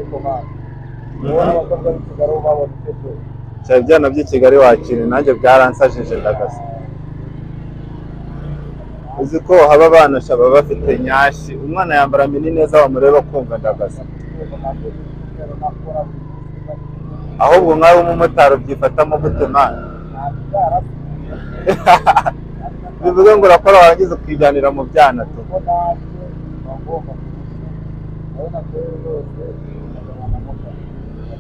Ariko man, ubona abakobwa b'i Kigali babona icyo byo. Cyane ibyana by'i Kigali wakira nanjye byaransajije ndagasa. Uzi ko haba abana baba bafite nyashi, umwana yambara mini neza wamureba kumva ndagasa. Ahubwo nkawe w'umumotari ubyifatamo gute man? Bivuga ngo urakora warangiza ukijyanira mu byana tu.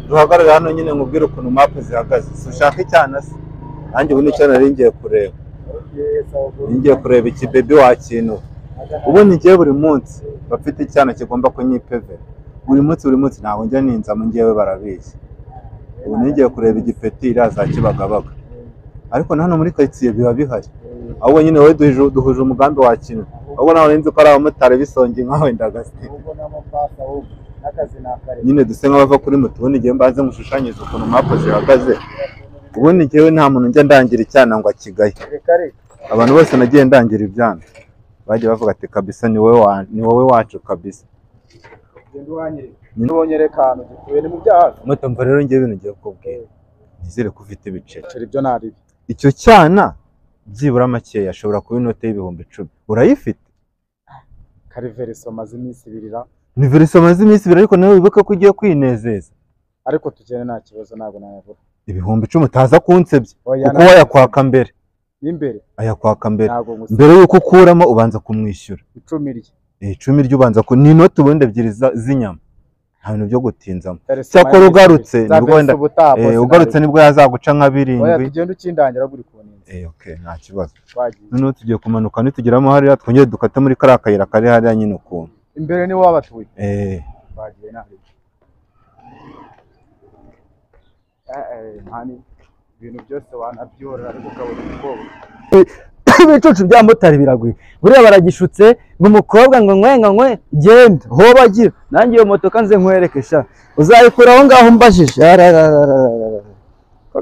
Duhagarare hano nyine nkubwire ukuntu map zihagaze. Si ushaka icyana se? Nanjye ubu nicyo nari ngiye kureba. Ngiye kureba iki baby wakintu. Ubundi ngiye buri munsi bafite icyana kigomba kunyipevera. Buri munsi buri munsi ntabwo njya ninzamo ngewe barabizi. Ubu ngiye kureba igipeti iriya za Kibagabaga. Ariko na hano muri karitsiye biba bihari. Ahubwo nyine wowe duhuje umugambi wa kintu. Ahubwo nawe nzi ko ari abamotari bisongi nkawe ndagase. Nyine duse nk'abava kuri moto, ubundi ngiye mbanze mushushanyirize ukuntu map zihagaze. Ubundi ngewe nta muntu njya ndangira icyana ngo akigaye. Abantu bose nagiye ndangira ibyana bagiye bavuga ati kabisa ni wowe wacu kabisa. Moto mva rero ngewe ibintu ngiye kukubwira. Nizere ko ufite ibiceri. Icyo cyana byibura makeya ashobora kuba inote y'ibihumbi 10. Urayifite? Kariverisoma z'iminsi ibiri ra. Ni verisoma z'iminsi ibiri ariko nawe wibuke ko ugiye kwinezeza. Ariko tugene nta kibazo ntabwo nayabura. 10,000 utaza kunsebya kuko wayakwaka mbere. N'imbere. Ayakwaka mbere. Mbere yuko ukuramo ubanza kumwishyura. 10 rye. 10 rye ubanza ku ni inoti ubundi ebyiri z'inyama. Nta bintu byo gutinzamo. Cyakora ugarutse nibwo wenda ugarutse nibwo yazaguca nka 7. Oya tugende ukindangira guri kuninza. Okay nta kibazo. Noneho tugiye kumanuka nitugeramo hariya twongere dukate muri kariya kayira kari hariya nyine ukuntu. Imbere ni wabatuye. Bagiye nabi. Mani ibintu byose wanabyorora ariko ukabona umukobwa. Ibicucu bya motari biragwiye. Buriya baragishutse ngo umukobwa ngo nkwe ngo nkwe genda ho bagira. Nanjye iyo motoka nze nkwereke sha. Uzayikura aho ngaho umbajije.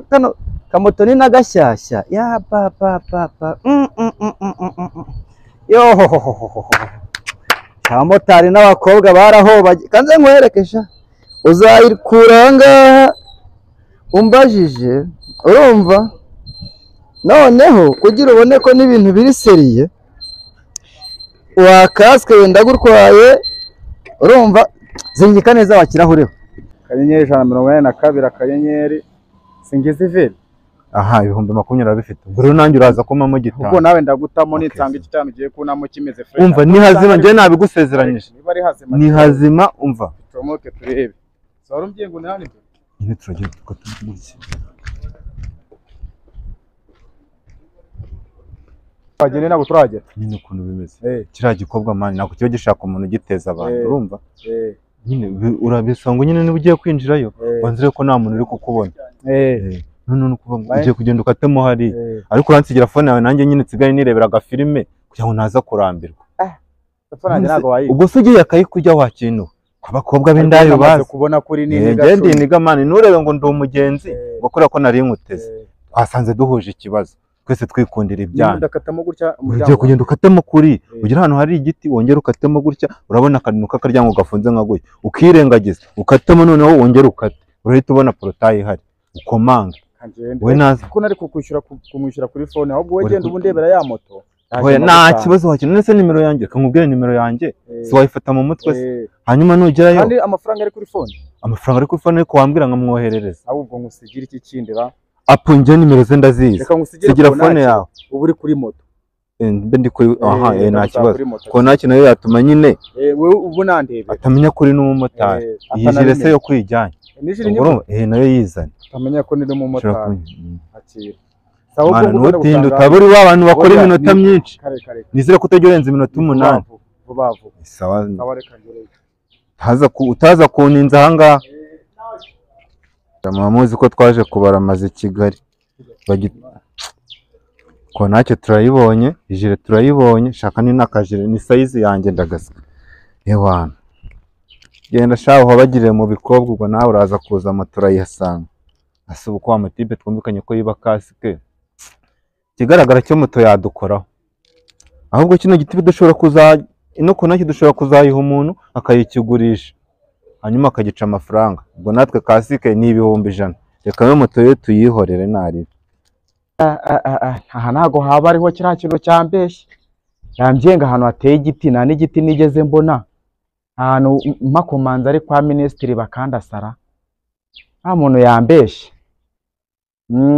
Kano kamoto ni nagashyashya. Ya pa pa pa pa. Yo ho ho ho ho. Abamotari n'abakobwa barahobagiye. Kanze nkwereke sha. Uzayikura aho ngaho umbajije. Urumva? Noneho kugira ubone ko n'ibintu biri seriye wa kasike wenda gutwaye urumva zingika neza wakirahureho. *182 akanyenyeri singize iveri. Aha 20,000 urabifite. Ubwo rero nanjye uraza kumamo gitanu. Ubwo nawe ndagutamo nitsanga iki cyane ugiye kunamo kimeze fresh. Umva ni hazima njye nabigusezeranyije. Niba ari hazima. Ni hazima umva. Tumoke turebe. Saro mbye ngo nani mbere. Nyine turagiye tukatumuriki. Bagene ntabwo turagera. Nyine ukuntu bimeze. Kiriya gikobwa man ntabwo kiba gishaka umuntu ugiteza abantu urumva? Nyine urabisanga nyine niba ugiye kwinjirayo banzire ko nta muntu uri kukubona. None nukuvuga ngo ugiye kugenda ukatemo hari ariko uransigira phone yawe nanjye nyine nsigaye nirebera agafilime kugira ngo ntaza kurambirwa. Ubwo se ugiye akayikujya wakintu abakobwa b'indayo bazi kubona kuri nini gasho. Ngende man nurebe ngo ndi umugenzi ngo ko nari nkuteze. Twasanze duhuje ikibazo. Twese twikundira ibyana. Ndakatamo gutya umuryango. Ugiye kugenda ukatemo kuri ugira ahantu hari igiti wongera ukatemo gutya urabona akantu k'akaryango gafunze nka gutya ukirengagiza ukatemo noneho wongera ukate urahita ubona porotayi ihari ukomanga. We naza ko nari kukwishyura kumwishyura kuri phone ahubwo we genda ubu ndebera ya moto. Oya nta kibazo wakina nese nimero yanjye kamubwire nimero yanjye si wayifata mu mutwe se hanyuma nugerayo. Kandi amafaranga ari kuri phone. Amafaranga ari kuri phone ariko wambwira nkamwoherereza. Ahubwo ngusigira iki kindi ra. Apo nje nimero ze ndazizi. Sigira phone yawe. Ubu uri kuri moto. Mbe ndi kuri aha nta kibazo. Ko nta kintu yatuma nyine. Wewe ubu nandebe. Atamenya kuri n'umumotari. Yijire se yo kwijyanye. Nayo yizanye. Atamenya ko ndi umumotari. Akira. Sawa ubwo nutinda utaburi wa bantu bakora iminota myinshi. Nizere ko utajya urenza iminota 8. Vuba vuba. Sawa. Utaza kuninza aha ngaha. Muzi ko twaje kubara amazu i Kigali. Ko nacyo turayibonye, ijire turayibonye, shaka ni nakajire ni size yanjye ndagasika. Ewana. Genda shaho wabagirire mu bikobwa ubwo nawe uraza kuza moto urayihasanga. Asuba uko wa mutipe twumvikanye ko yiba kasike. Ikigaragara cyo moto yadukoraho. Ahubwo kino giti dushobora kuza ino konaki dushobora kuzayiha umuntu akayikigurisha. Hanyuma akagica amafaranga. Ubwo natwe kasike ni 100,000. Reka yo moto yo tuyihorere nari. Aha ntago haba ariho kiriya kintu cyambeshye. Yambyenga ahantu hateye igiti, nta n'igiti nigeze mbona. Ahantu makomanza ari kwa minisitiri bakandasara. Nta muntu yambeshye.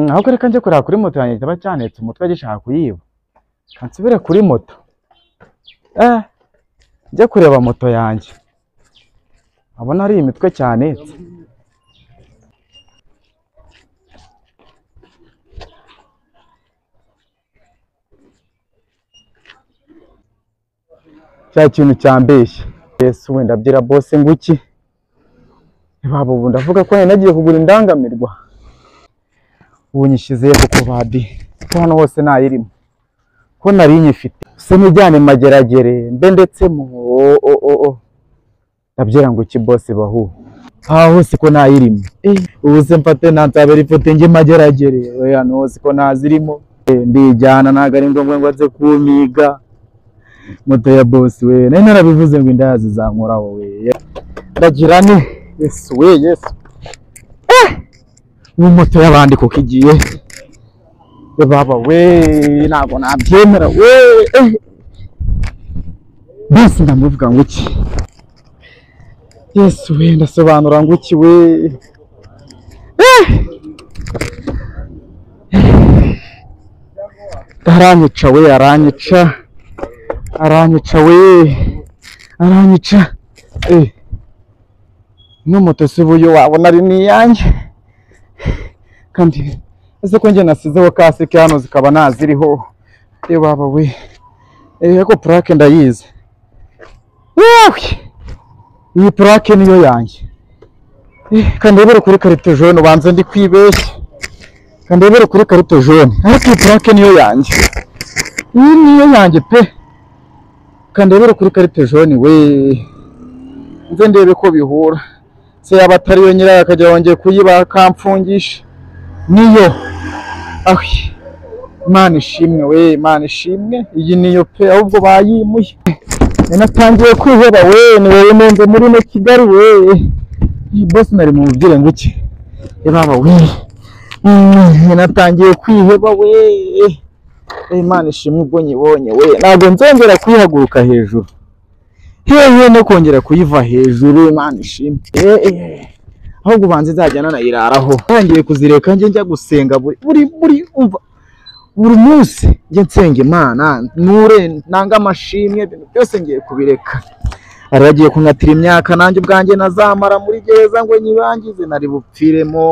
Ahubwo reka njye kureba kuri moto yanjye kitaba cyanetse umutwe gishaka kuyiba. Kansubire kuri moto. Njye kureba moto yanjye. Abona ari imitwe cyanetse. Cya kintu cyambeshye. Yesu wenda abyira boss nguki. Babo ubu ndavuga ko nagiye kugura indangamirwa. Ubu nyishyize kuko badi. Ko hano hose nayirimo. Ko nari nyifite. Se nijyane mageragere mbe ndetse mu o. Ndabyira ngo ki boss bahu. Ah hose ko nayirimo. Ubu se mfate nantabera ifote nge mageragere. Oya no hose ko nazirimo. Ndijyana ntago ari ngombwa ngo aze kumiga. Moto ya boss we. Nari narabivuze ngo indazi zankoraho we. Ndagira ni Yesu we Yesu. Ubu moto y'abandi kuko igiye. Baba we ntabwo nabyemera we. Basi ndamuvuga ngo iki? Yesu we ndasobanura ngo iki we. Aranyica we, aranyica. Aranyica we. Aranyica. No moto si ubuyo wabona ari niyanjye. Kandi ese ko njye nasizeho kasike hano zikaba naziriho. Baba we. Ariko plaque ndayizi. Yewe! Iyi plaque niyo yanjye. Kandi ndebere kuri carte jaune ubanze ndi kwibeshya. Kandi ndebere kuri carte jaune. Ariko iyi plaque niyo yanjye. Iyi niyo yanjye pe. Kandi ndebere kuri carte jaune we. Nze ndebe ko bihura. Se yaba atari yo nyirayo akajya wongeye kuyiba akamfungisha. Niyo. Ahi. Imana ishimwe we, Imana ishimwe. Iyi niyo pe, ahubwo bayimuye. Natangiye kwiheba we, ni wowe nunze muri no Kigali we. Iyi boss nari mu mubwire ngo iki? Baba we. Natangiye kwiheba we. Imana ishimwe ubwo nyibonye we. Ntabwo nzongera kuyihaguruka hejuru. Hehe no kongera kuyiva hejuru, Imana ishimwe. Ahubwo ubanze nzajyana nayiraraho. Ntangiye kuzireka njye njya gusenga buri umva buri munsi njye nsenga Imana nure nanga amashimwe ibintu byose ngiye kubireka. Ari bagiye kunkatira imyaka nanjye ubwanjye nazamara muri gereza ngo nyibangize nari bupfiremo.